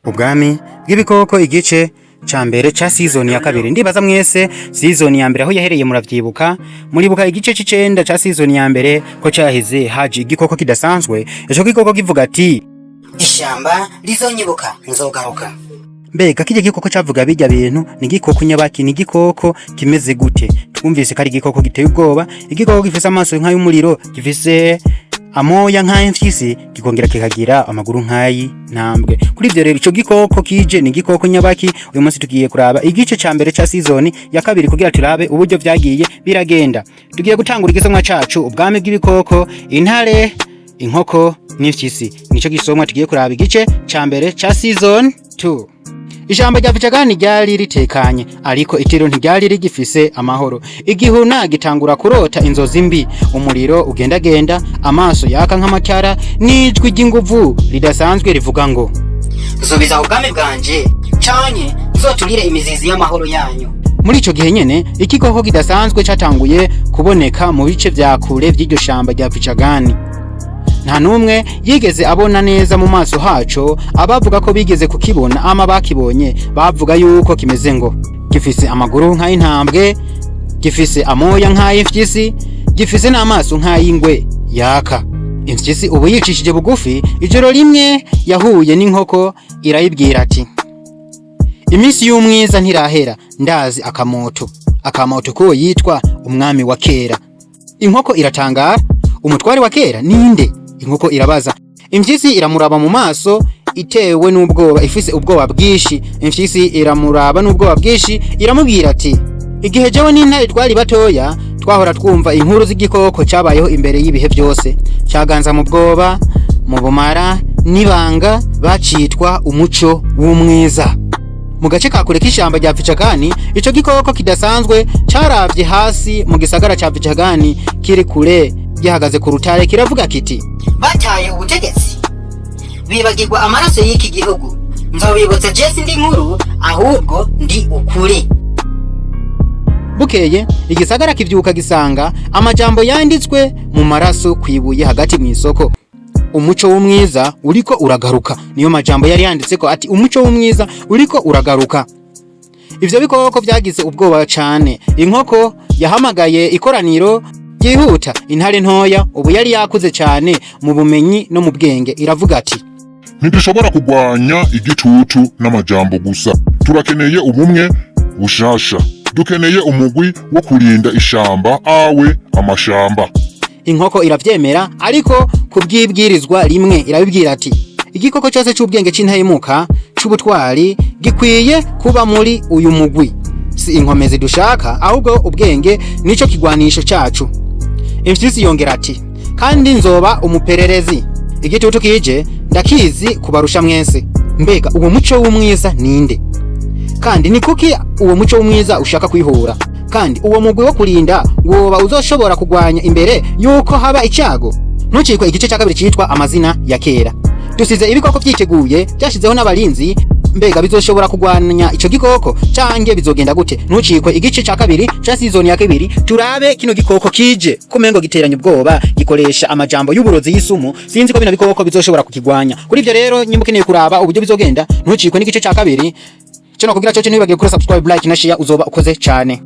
Ubwami bw'ibikoko, igice ca mbere ca season ya kabiri. Ndibaza mwese season ya mbere aho yahereye muravyibuka. Muribuka igice c'icenda ca season ya mbere ko caheze haje igikoko kidasanzwe. Ico gikoko kivuga ati: "Ishamba rizonyibuka, nzogaruka." Mbega kirya gikoko cavuga bijya bintu ni igikoko nyabaki? Ni igikoko kimeze gute? Twumvise ko ari igikoko giteye ubwoba, igikoko gifise amaso nk'ay'umuriro, gifise amoya nk'ay'imfyisi, kikongera kikagira amaguru nk'ay'intambwe. Kuri ivyo rero, ico gikoko kije ni igikoko nyabaki? Uyu munsi tugiye kuraba igice ca mbere ca season ya kabiri kugira turabe uburyo vyagiye biragenda. Tugiye gutangura igisomwa cacu, ubwami bw'ibikoko, intare, inkoko n'imfyisi. Nico gisomwa tugiye kuraba, igice ca mbere ca season 2. Ijambo rya Vicagani ryari ritekanye, ariko itiro ntiryari rigifise amahoro. Igihuna gitangura kurota inzozi mbi: umuriro ugendagenda, amaso yaka nk'amakara, n'ijwi ry'inguvu ridasanzwe rivuga ngo: "Nsubiza ubwami bwanje canke nzoturire imizizi y'amahoro yanyu." Muri ico gihe nyene, igikoko kidasanzwe catanguye kuboneka mu bice vya kure vy'iryo shamba rya Vicagani. Nta n'umwe yigeze abona neza mu maso haco. Abavuga ko bigeze kukibona ama bakibonye bavuga yuko kimeze ngo gifise amaguru nk'ay'intambwe, gifise amoya nk'ay'imfyisi, gifise n'amaso nk'ay'ingwe yaka. Imfyisi ubu yicishije bugufi, ijoro rimwe yahuye n'inkoko, irayibwira ati: "Iminsi y'umwiza ntirahera. Ndazi akamoto, akamoto ko yitwa umwami wa kera." Inkoko iratangara. "Umutware wa kera ninde?" inkoko irabaza. Imfyisi iramuraba mu maso itewe n'ubwoba, ifise ubwoba bwinshi. Imfyisi iramuraba n'ubwoba bwinshi, iramubwira ati: "Igihe jewe n'intare twari batoya, twahora twumva inkuru z'igikoko cabayeho imbere y'ibihe byose, caganza mu bwoba, mu bumara n'ibanga, bacitwa umuco w'umwiza." Mu gace ka kure k'ishamba rya Vicagani, ico gikoko kidasanzwe caravye hasi mu gisagara ca Vicagani kiri kure, gihagaze ku rutare, kiravuga kiti: "Bataye ubutegetsi, bibagirwa amaraso y'iki gihugu. Nzobibutsa. Je ndi nkuru, ahubwo ndi ukuri." Bukeye igisagara kivyuka gisanga amajambo yanditswe mu maraso kwibuye hagati mu isoko: "Umuco w'umwiza uriko uragaruka." Niyo majambo yari yanditseko, ati: "Umuco w'umwiza uriko uragaruka." Ivyo bikoko vyagize ubwoba cane. Inkoko yahamagaye ikoraniro ryihuta. Intare ntoya, ubu yari yakuze cane mu bumenyi no mu bwenge, iravuga ati: "Ntidushobora kugwanya igitutu n'amajambo gusa. Turakeneye ubumwe bushasha. Dukeneye umugwi wo kurinda ishamba, awe amashamba." Inkoko iravyemera, ariko kubwibwirizwa rimwe. Irabibwira ati: "Igikoko cyose c'ubwenge, c'intahemuka, c'ubutwari gikwiye kuba muri uyu mugwi. Si inkomezi dushaka, ahubwo ubwenge nico kigwanisho cacu." Imfyisi yongera ati: "Kandi nzoba umupererezi. Igitutu kije ndakizi kubarusha mwese. Mbega uwo muco w'umwiza ninde? Kandi ni kuki uwo muco w'umwiza ushaka kwihura? Kandi uwo mugwi wo kurinda woba uzoshobora kugwanya imbere yuko haba icyago?" Ntucikwe igice cya kabiri cyitwa amazina ya kera. Dusize ibikoko vyiteguye, byashizeho n'abarinzi. Mbega bizoshobora kugwanya ico gikoko canke bizogenda gute? Ntucikwe igice cya kabiri ca season ya kabiri, turabe kino gikoko kije kumengo giteranya ubwoba, gikoresha amajambo y'uburozi y'isumu. Sinzi ko bino bikoko bizoshobora kukigwanya. Kuri ivyo rero, nyimba ukeneye kuraba uburyo bizogenda, ntucikwe n'igice cya kabiri. Cyo nakubwira cyo, ntiwibagiwe kuri subscribe, like na share, uzoba ukoze cyane.